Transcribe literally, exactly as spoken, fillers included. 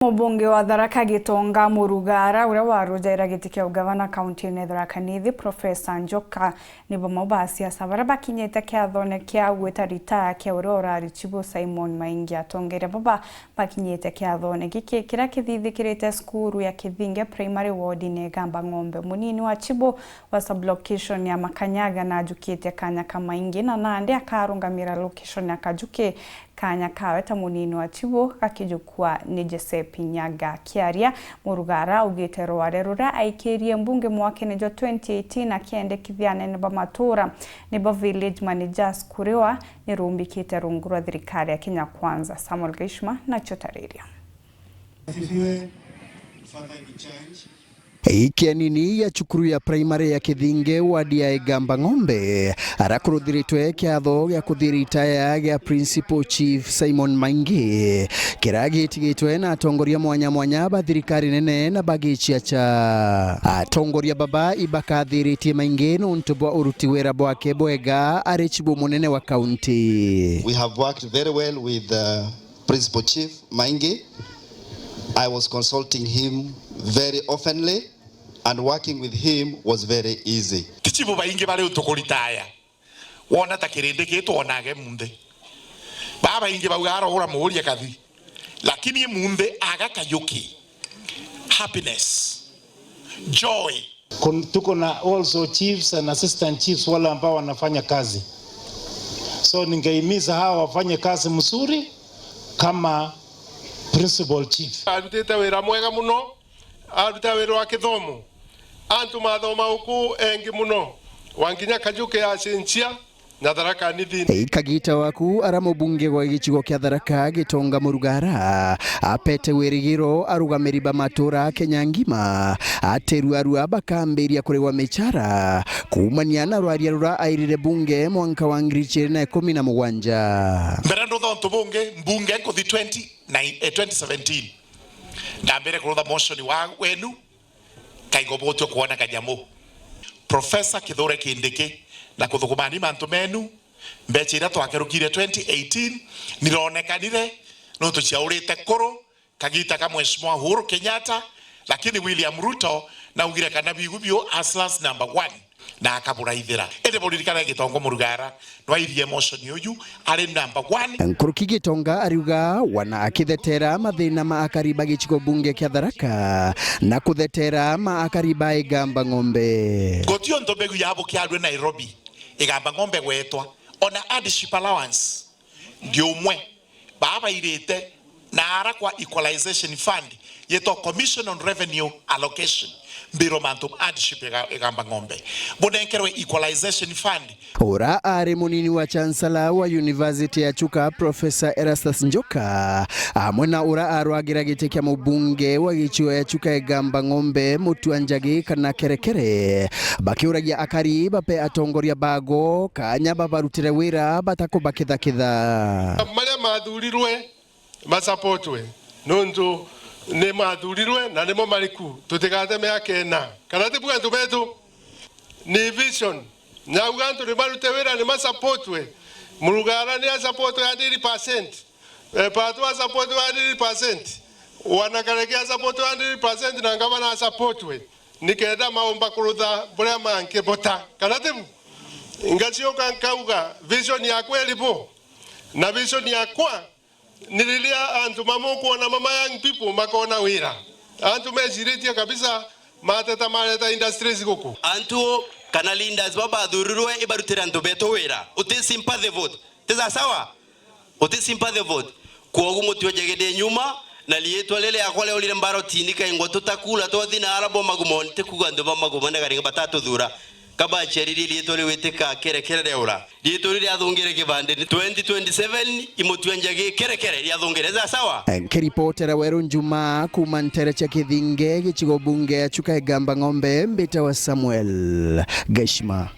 Mubunge wa Tharaka Gitonga Murugara, uria warujaira giti kia ugavana kaunti-ini ya Tharaka Nithi, Professor Njoka, ni bamwe ba siasa baria bakinyite kiathone kia gwita ritaya kia uria urari chibu Simon Maingi. Atongeria baba bakinyite kiathone giki kiria kithithikirite cukuru ya Kithinge Primary Ward-ini Igamba Ng'ombe. Munini wa chibu wa sub-location ya Makanyaga najukite kanya ka Maingi, na nandi akarungamira location ya Kajuki. Kanya kawe ta munini wa chibu gakijukua ni Joseph Nyaga. Akiaria, Murugara augite rware ruria aikirie mbunge mwakene jwa twenty eighteen akiendekithia anene ba matura nibo village managers kuriwa ni rumbikite rungu rwa thirikari ya Kenya Kwanza. Samuel Gaishma nacio tariria. Asifiwe. Father in charge. Ikia nini ya cukuru ya primary ya Kithinge, wadi ya Igamba Ng'ombe, arakuruthiritwe kiatho gia kuthia ritaya gia Principal Chief Simon Maingi, kiria gitigitwe na atongoria mwanya mwanya ba thirikari nene na ba giciaca. Atongoria baba ibakathiritie Maingi nontu bwa uruti wira bwake bwega ari chibu munene wa kaunti. We have worked very well with, uh, Principal Chief Maingi. I was consulting him very oftenly and working with him was very easy. Ti chibu baingi bari utukuritaya. Wona ta kirindi gii twonage munthi. Baa baingi bauga arogura muuria kathi. Lakini munthi aga Kajuki. Happiness. Joy. Kun-, tuko na also chiefs and assistant chiefs wale ambao wanafanya kazi. So ningehimiza hawa wafanye kazi mzuri kama principal chief. Arutite wira mwega muno, aruta wira wa kithomo. Antu mathoma uku engi muno. Wanginya Kajuki acenjia, na Tharaka Nithi. Ikagita waku ara mubunge gwa gicigo kia Tharaka Gitonga Murugara apete wirigiro arugamiri ba matura Kenya ngima ati ruarua bakambiria kurigwa michara kuumania na rwaria rura airire bunge mwanka wa ngiri igiri na ikumi na mugwanja. Mbere ndutha untu bungi, mbunge nkuthi twenty na, eh, twenty seventeen. Ndambire kurutha motion wa wenu, kaigo butwe kwona kanyamu. Professor Kithure Kindiki na kuthukumani mantu menu, mbecha iria twakerukire twenty eighteen nironekanire nontu ciaurite kuru kagita ka Mheshimiwa Uhuru Kenyatta, lakini William Ruto naugire kana bigu biu hustlers number one. Na akaburaithira. Indi buririkane Gitonga Murugara nwairie motion uju ari number one. Nkuruki Gitonga ariuga wana akithetera mathina ma akari ba gicigo bunge kia Tharaka na kuthetera ma akari ba Igamba Ng'ombe. Guti untu mbegu ya bukiarue Nairobi, Igamba Ng'ombe gwetwa, ona hardship allowance ndi umwe. Baa bairite na ara kwa equalization fund yetwa Commission on Revenue Allocation, mbiro mantu hardship iga-, Igamba Ng'ombe bunenkerwe equalization fund. Ura ari munini wa chancellor wa University ya Chuka, Professor Erastus Njoka, amwe na ura arwagira giti kia mubunge wa gicigo ya Chuka Igamba Ng'ombe, Mutua Njagi kana Kerekere, bakiuragia akari bape atongoria bago kanya babarutire wira batakubakithakitha. Maria mathurirwe masapotwe, nontu ni mathurirwe na nimo mariku, tutigateme akena. Kana ti bua antu betu? Ni vision. Nyauga antu ni marute wira, ni masapotwe. Murugara ni asapotwe hundred percent. Eh, Patu asapotwe hundred percent. Wanakareke asapotwe hundred percent na ngavana asapotwe. Nikenda maumba kurutha buria mangi bota. Kana ti bu? Ngaciuka nkauga, vision yakwa iri bu? Na vision yakwa ni riria antu mamukwona mama young people makona wira. Antu meciritie kabisa mateta mareta industries guku. Antu kana leaders babathurirwe ibarutire antu betu wira. Uti sympathy vote. Ti sawa? Uti sympathy vote. Kwogu Mutua Njagi ndi nyuma, na riitwa riri riakwa riaurire mbarotini kaingwa tutakula twathi na ara bo magumoni, ti kuuga antu ba magumoni na karinga batatuthuura. Ka baciaririe riitwa riu itika Kerekere riaura. Riitwa riu riathungire kibandini twenty twenty-seven, i Mutua Njagi Kerekere riathungire. Ija sawa? Nkiripotera Weru Njuma kuuma ntere cia Kithinge, gicigo bunge ya Chuka Igamba Ng'ombe, mbitawa Samuel Gashima.